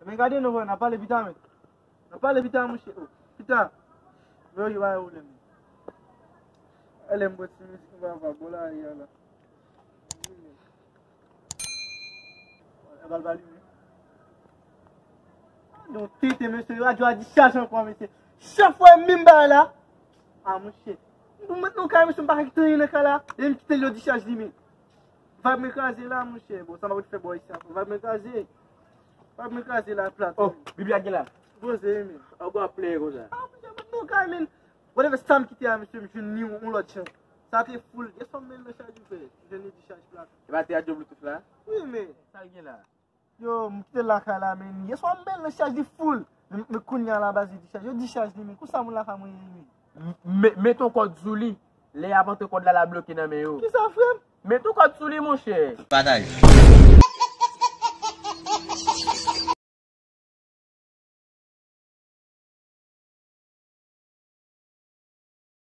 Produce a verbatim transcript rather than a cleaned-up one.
Men gade non, frè, n ap pale pita, men. N ap pale pita, monchè. Oh, pita. Yo, yo, pa gen pwoblèm. Alè, m pran ti mizik, m va, va, bon, la, ya, la. E bal bali, men. Yon tete, mesye, radyo a dichaj ankò, mesye. Chak fwa m menm bagay la. Ah, monchè. M pou mete nan kay, mesye, m pa ka kite anyen nan kay la. E m kite l yo dichaj li, men. Vibe mwen kraze la, monchè. Bon, sa m ap fè bò isi a. Vibe mwen kraze. Vibe mwen kraze la, plat. Oh, Biblia gen la. Poze, men. Ou ap pleye konsa. Ah, monchè, mwen nan kay, men. Whatever, sa m kite a, mesye, m jwenn li yon, yon lòt jan. Sa te full. Gen sòm men nan chaj ou fè. M jwenn li dichaj plat. E pa te radyo Bluetooth la? Wi, men. Sa l gen la? Yo, m kite l lakay la, men. Yè swa m bèl nan chaj li full. Men, men kounye a la baz li dichaj. Yo dichaj li, men. Konsa moun lakay mwen ye, men. M- Met, met yon kòd sou li. Lè y ap antre kòd la, l ap bloke nan men yo. Kisa, frè m? Met yon kòd sou li, monchè. Pataj.